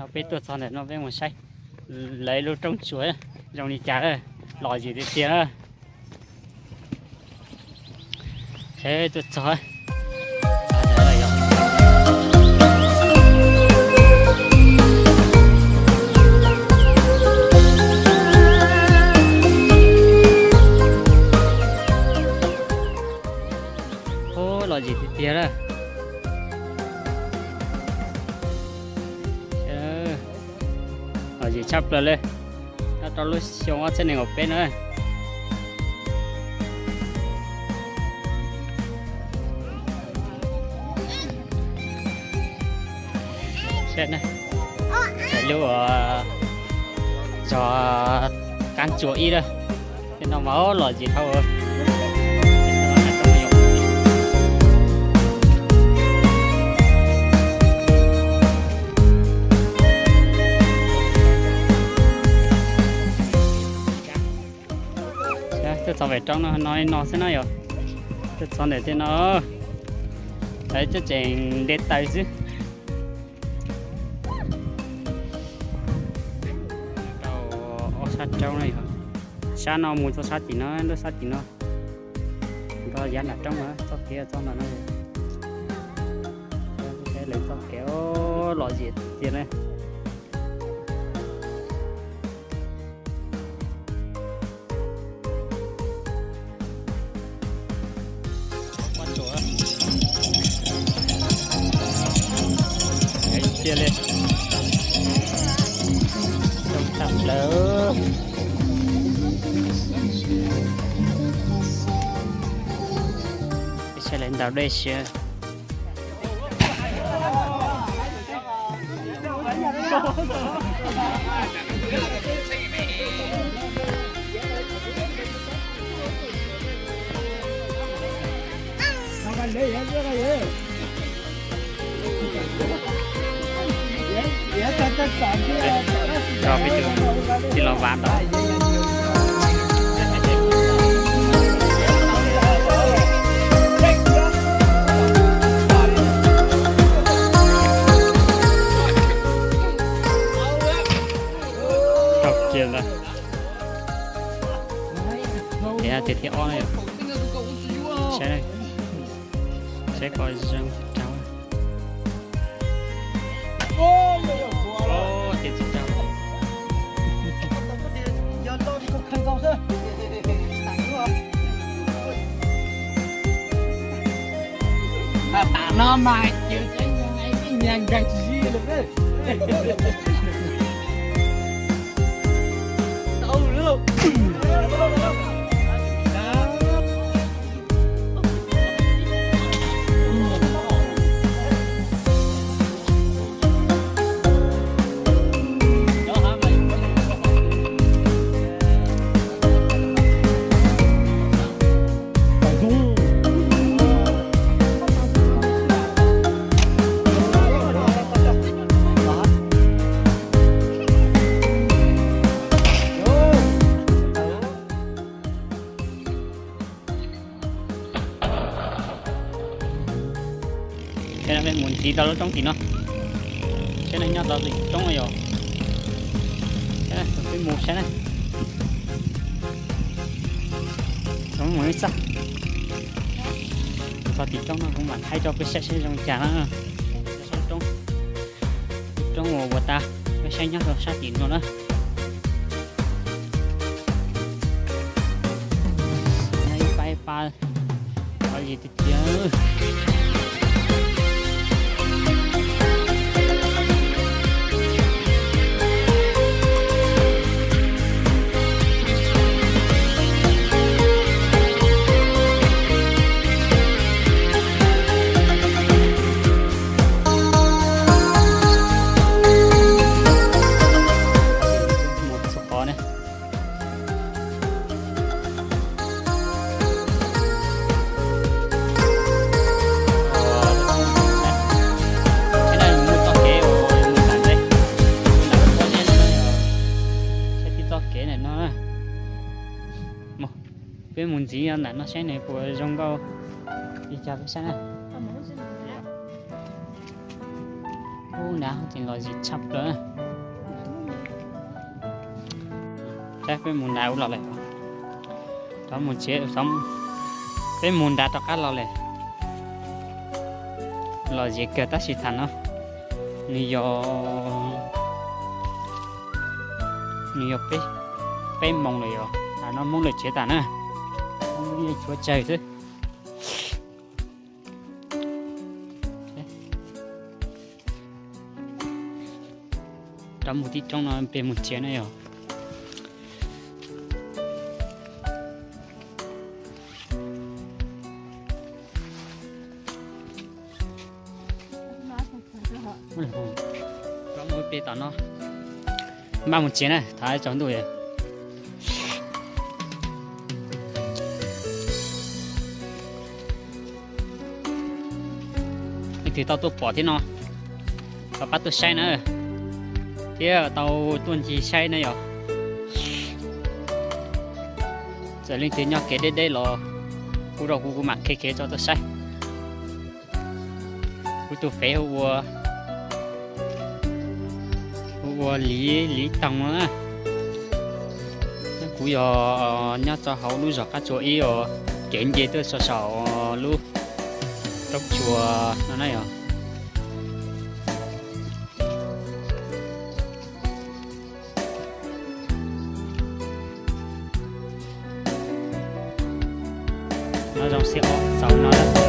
No peb tuaj txog ntawm no peb mus saib lawv lub roob tsuas zoo li cas, lom zem tiag tiag. Peb tuaj txog. Lom zem tiag tiag lawm. Lom zem tshaj plaws li. Nyob rau lub xyoo ob txhiab nees nkaum peb na. Saib na, lub zos Kab Tsuas ib na, tej no mas lom zem dhau. Tuaj txog pem roob no no li no xwb na yom. Tuaj txog ntawm tej no, lawv tseem de taws xwb. Rau ob sab roob na yom, sab no mus txog sab tim no, nram sab tim no, nram yav nram roob txoj kev txog ntawm no. Lawv txoj kev lom zem tiag na. Tiag li, zoo tshaj plaws. Peb saib lawv ntaus dej siab. Rau peb tus tij laug Vam ntawd. Rau kiag ntawd. Tiag tiag ob na yom. Saib, saib kom zoo rau. Tiag tsis rau. Tam no mas cws tseeb nyag nkaag zis lawm. Saib no peb mus ntxiv tau lub roob tim no. Saib no nyob tau tim roob yom. Saib no peb mus saib na. Mus ib txoj, mus txog tim roob no kuv mam thaij rau peb saib saib zoo li cas na. Roob, roob uas ua tas, peb saib nyob rau sab tim no na. Ib pab ib pab, lom zem tiag tiag. Mus txog qhov na. Saib tib txoj kev ntawm no. Peb mus ntxiv ntawm no saib nws puas zoo nkauj li cas peb saib na. Ub, nrad tseem lom zem tshaj plaws. Saib peb mus nrad ub los lawm. Rov mus tsev, peb mus nrad rov qab los lawm. Lom zem kawg tab sis tham no nws yog, nws yog peb moos lawm yom. Tam no Hmoob lawv tsev tas na, Hmoob yeej tshuav tsawg xwb. Rov mus tib roob no peb mus tsev na yom. Rov mus pem tom no, npaj mus tsev na, thaum tsaus ntuj. Leej twg tau tuaj pom thiab no, tau pab tuaj saib na, thiab tau tuaj ncig saib na yom. Txawm leej twg nyob kev deb deb los hu rau kuv, kuv mam qhia kev tso tuaj saib. Kuv tus fev hu ua, hu ua Liv, Liv Toog no na. Kuv yog nyob rau hauv lub zos Qab Tsua ib os, kev nce tuaj saum saum lub roob tsua no na yom. No zoo xiab os, xaus no.